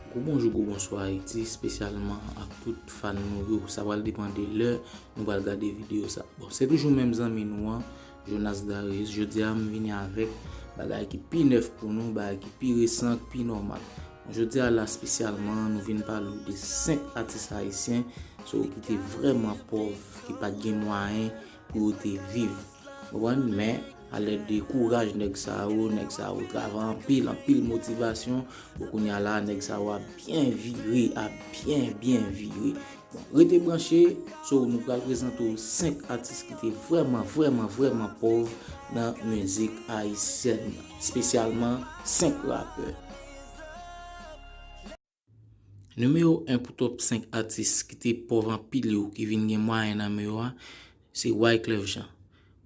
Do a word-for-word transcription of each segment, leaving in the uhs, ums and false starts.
Gwo bonjou, gwo bonswa Ayiti, espesyalman ak tout fan nou yo. Sa pral depann de lè nou pral gade videyo sa. Bon, se toujou menm zanmi nou an, Jonas Darius. Jodi a, m vini avèk bagay ki pi nèf pou nou, bagay ki pi resan, ki pi nòmal. Bon, jodi a la, espesyalman, nou vin pale w de senk atis ayisyen, so, ki te vrèman pòv, ki pa t gen mwayen pou yo te viv. Konprann? Men, alèd de kouraj nèg sa yo, nèg sa yo travay anpil, anpil motivasyon. Bon, kounye a la, nèg sa yo ap byen vire, ap byen, byen vire. Bon, rete branche, so, nou pral prezante w senk atis ki te vrèman, vrèman, vrèman pòv nan mizik ayisyèn nan, espesyalman senk rapè. Nimewo en pou top senk atis ki te pòv anpil yo, ki vin gen mwayen nan men yo a, se Wyclef Jean.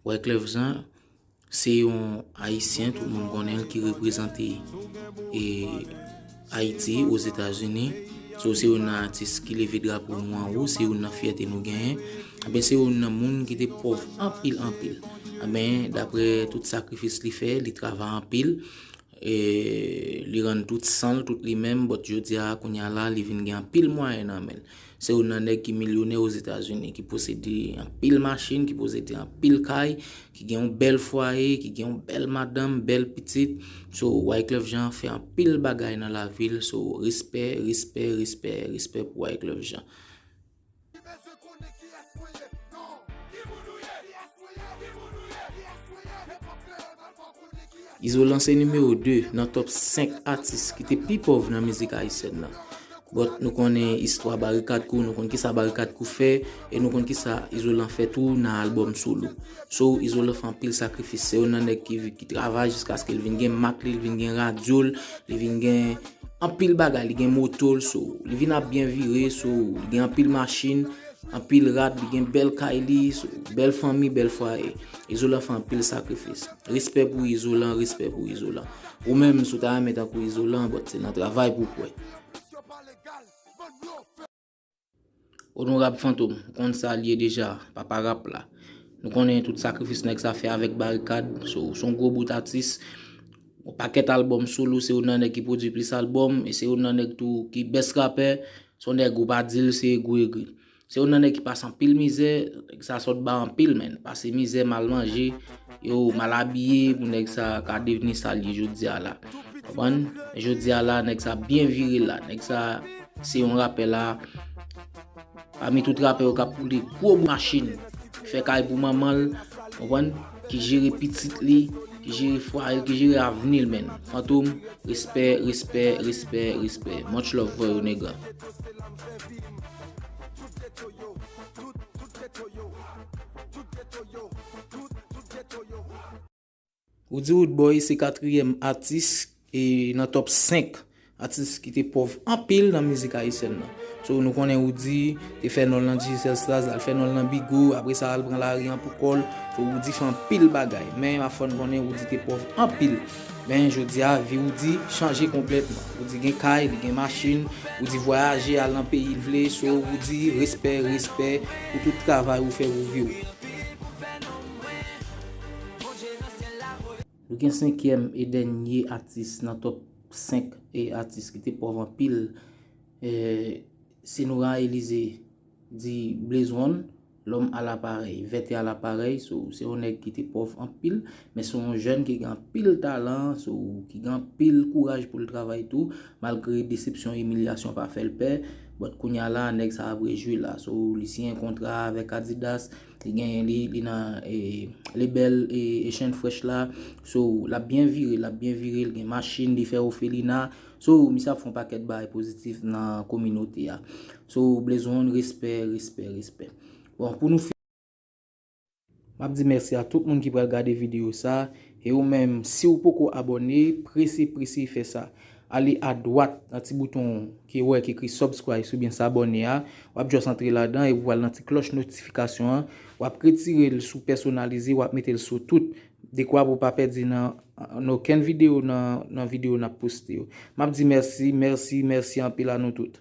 Wyclef Jean, se yon Ayisyen, tout moun konnen l, ki reprezante, e, Ayiti Ozetazini. So, se youn nan atis ki leve drapo nou anwo, se youn nan fyète nou genyen. Enben, se youn nan moun ki te pòv anpil, anpil. Enben, daprè tout sakrifis li fè, li travay anpil. E, li rann tout san l, tout li menm, but jodi a, kounye a la, li vin gen anpil mwayen nan men l. Se youn nan nèg ki milyonè Ozetazini, ki posede anpil machin, ki posede anpil kay, ki gen yon bèl fwaye, ki gen yon bèl madanm, bèl pitit. So, Wyclef Jean fè anpil bagay nan lavi l. So, respè, respè, respè, respè pou Wyclef Jean. Izolan se nimewo de nan top senk atis ki te pi pòv nan mizik ayisyèn nan. But nou konnen istwa Barikad Crew, nou konn kisa Barikad Crew fè, e nou konn kisa Izolan fè tou nan albòm solo. So, Izolan fè anpil sakrifis. Se youn nan nèg ki, ki travay jiskaske l vin gen mak li, l vin gen radyo l, li vin gen anpil bagay, li gen moto l, so, li vin ap byen vire, so, li gen anpil machin, anpil rad, li gen bèl kay li, so, bèl fanmi, bèl fwaye. Izolan fè anpil sakrifis. Respè pou Izolan, respè pou Izolan. Ou menm, si w ta renmen tankou Izolan, but se nan travay pou w kwè. Onorab Fantom, ou konn sa l ye deja, papa rap la. Nou konnen tout sakrifis nèg sa fè avèk Barikad, so, se yon gwo bout atis. Yon pakèt albòm solo, se youn nan nèg ki pwodui plis albòm, e se youn nan nèg tou ki best rapè, se yon nèg ou pa di l se gwo egri. Se youn nan nèg ki pase anpil mizè, nèg sa sot ba anpil, menn. Pase mizè, mal manje, yo, mal abiye, pou nèg sa ka devni sa l ye jodi a la. Konprann? Jodi a la, nèg sa byen vire la. Nèg sa se yon rapè la, pami tout rapè yo k ap poule gwo machin, fè kay pou manman l, konprann, ki jere pitit li, ki jere fwaye l, ki jere avni l, menn. Fantom, respè, respè, respè, respè. Much love for you, nèg la. Roody Roodboy se katriyèm atis e nan top senk atis ki te pòv anpil nan mizik ayisyèn nan. So, nou konnen Roody te fè non l nan Digicel Stars, l al fè non l nan Bigo, apre sa, l al pran lari an pou kò l. So, Roody fè anpil bagay. Men, ma fò n konnen Roody te pòv anpil. Men, jodi a, vi Roody chanje konplètman. Roody gen kay, li gen machin, Roody vwayaje, al nan peyi l vle. So, Roody, respè, respè pou tout travay ou fè pou vi w. Nou gen senkyèm e dènye atis nan top senk e atis ki te pòv anpil. E, Senoura Elysée di Blaze One, l'homme à l'appareil, vètè a laparèy, so, se yon nèg ki te pòv anpil, men se yon jèn ki gen anpil talan, so, ki gen anpil kouraj pou l travay tou, malgre desepsyon, imilyasyon pa fè l pè, but kounye a la, nèg sa ap rejwi la, so, li siyen kontra avèk Adidas, li genyen li, li nan, e, lebèl, e, Asian Fresh la. So, l ap byen vire, l ap byen vire, li gen machin, li fè ofelina. So, misye ap fè yon pakèt bagay pozitif nan kominote a. So, Blaze One, respè, respè, respè. Bon, pou nou fini, m ap di mèsi a tout moun ki pral gade videyo sa. E ou menm, si w poko abòne, prese, prese fè sa. Ale adwat nan ti bouton ki wè ki ekri subscribe oubyen s'abonner a. W ap just antre ladan epi w al nan ti klòch notifikasyon an. W ap retire l sou pèsonalize, w ap mete l sou tout. Dekwa pou w pa pèdi nan, nan okenn videyo, nan, nan videyo n ap poste yo. M ap di mèsi, mèsi, mèsi anpil a nou tout.